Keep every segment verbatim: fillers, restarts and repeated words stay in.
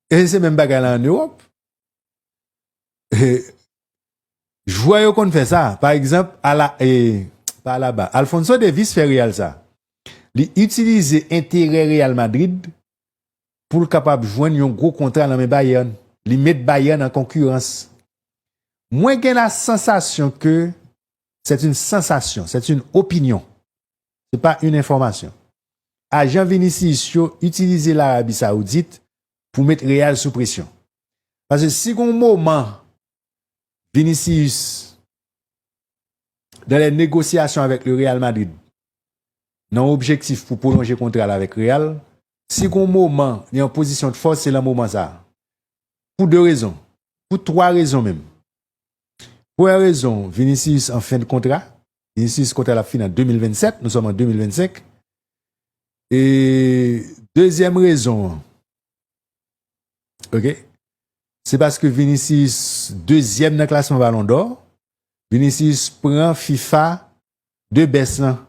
E se menm bagay la ann Ewòp. E, jwè yo konn fè sa. Pa egzanp, ala, e, pa Alaba. Alphonso Davies fè Real sa. Li itilize enterè Real Madrid pou l kapab jwenn yon gwo kontra nan men Bayern. Li met Bayern an konkirans. Mwen gen la sansasyon ke c'est une sensation, c'est une opinion. Se pa yon enfòmasyon. Ajan Vinicius yo itilize Larabi Sawoudit pou met Real sou presyon. Paske si gon moman Vinicius, dans les négociations avec le Real Madrid, nan objektif pou pwolonje kontra l avèk Real, si gon moman li an pozisyon de fòs, se lan moman sa a. Pou de rezon. Pou twa rezon menm. Premyè rezon, Vinicius an fen de kontra. Vinicius kontra l ap fini an de mil vennsèt, nou sòm an de mil vennsenk. E dezyèm rezon an, ok, se paske Vinicius dezyèm nan klasman Ballon d'Or. Vinicius pran FIFA de best lan.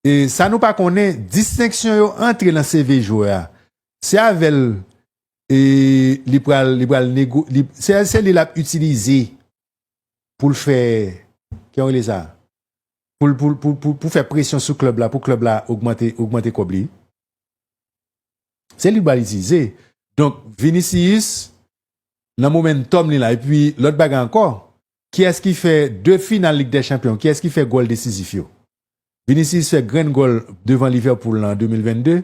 E sa nou pa konnen, distenksyon yo antre nan C V jwè a. Se avè l, e, li pral, li pral nego-, li, se, se li l ap itilize pou l fè, ki yon rele sa? Pou l, pou, pou, pou, pou fè presyon sou klèb la, pou klèb la ogmante, ogmante kòb li. Se li l pral itilize. Donk, Vinicius, nan momentum li la. Epi, lòt bagay ankò, kiyès ki fè de final Lig dè Chanpyon? Kiyès ki fè gòl desizif yo? Vinicius fè grenn gòl devan Liverpool lan an de mil vennde.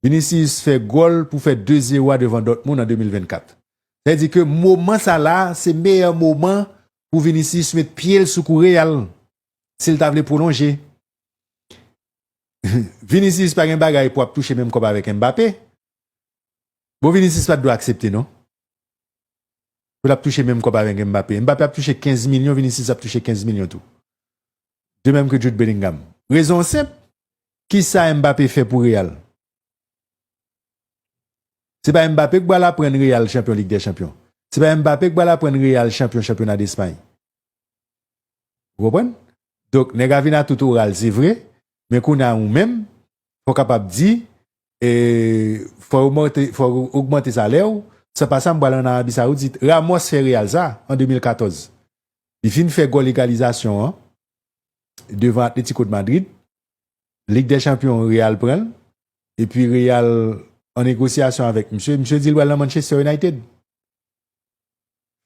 Vinicius fè gòl pou fè de zewo a devan Dortmund an de mil vennkat. Sa vle di ke moman sa la, se meyè moman pou Vinicius met pye l sou kou Real, si l ta vle pwolonje. Vinicius pa gen bagay pou ap touche menm kòb avèk Mbappé. Bon, Vinicius pa t dwe aksepte, non. Pou l ap touche menm kòb avèk Mbappé. Mbappé ap touche kenz milyon, Vinicius ap touche kenz milyon tou. De menm ke Jude Bellingham. Rezon an senp, kisa Mbappé fè pou Real? Se pa Mbappé k pral aprann Real chanpyon Lig dè Chanpyon. Se pa Mbappé k pral aprann Real chanpyon chanpyona Despay. Ou konprann? Donk, nèg a vin a tout oral, se vre, men kounye a ou menm, fò w kapab di, e, fò w ogmante, fò w ogmante salè w, san pa sa m pral ann Arabi Sawoudit. Ramos fè Real sa, an de mil katòz. Li fin fè gòl egalizasyon an, devan Atlético de Madrid. Lig dè Chanpyon, Real pran l. Epi Real an negosyasyon avèk misye. Misye di l pral nan Manchester United.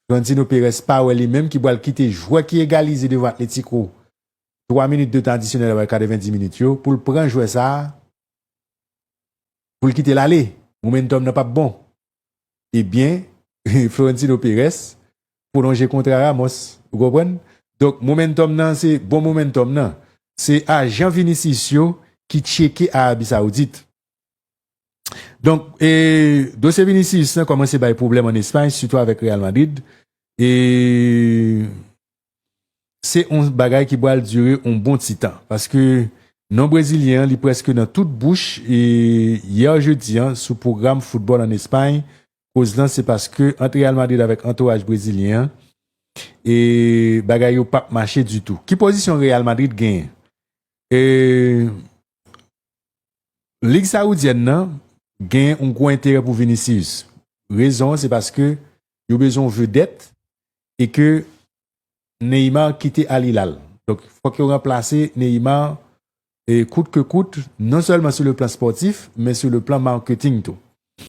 Florentino Perez pa wè li menm ki pral kite jwè ki egalize devan Atlético twa minit de tan adisyonèl apre katrevendi minit yo pou l pran jwè sa a, pou l kite l ale. Momentum nan p ap bon. Ebyen, Florentino Perez pwolonje kontra Ramos. Ou konprann? Donk, momentum nan, se bon momentum nan. Se ajan Vinicius yo ki tcheke Arabi Sawoudit. Donk, e, dosye Vinicius lan kòmanse bay pwoblèm ann Espay, sitou avèk Real Madrid. E se yon bagay ki pral dire yon bon ti tan. Paske non brezilyen an, li prèske nan tout bouch, e yè jedi an, sou pwogram foutbòl ann Espay, koz lan se paske ant Real Madrid avèk antouraj brezilyen an, e bagay yo p ap mache ditou. Ki pozisyon Real Madrid genyen? E Lig Saoudyèn nan gen yon gwo enterè pou Vinicius. Rezon an, se paske yo bezwen yon vedèt e ke Neymar kite Al Hilal. Donk, fòk yo ranplase Neymar, e, kout ke kout, non sèlman sou le plan spòtif, men sou le plan marketing tou.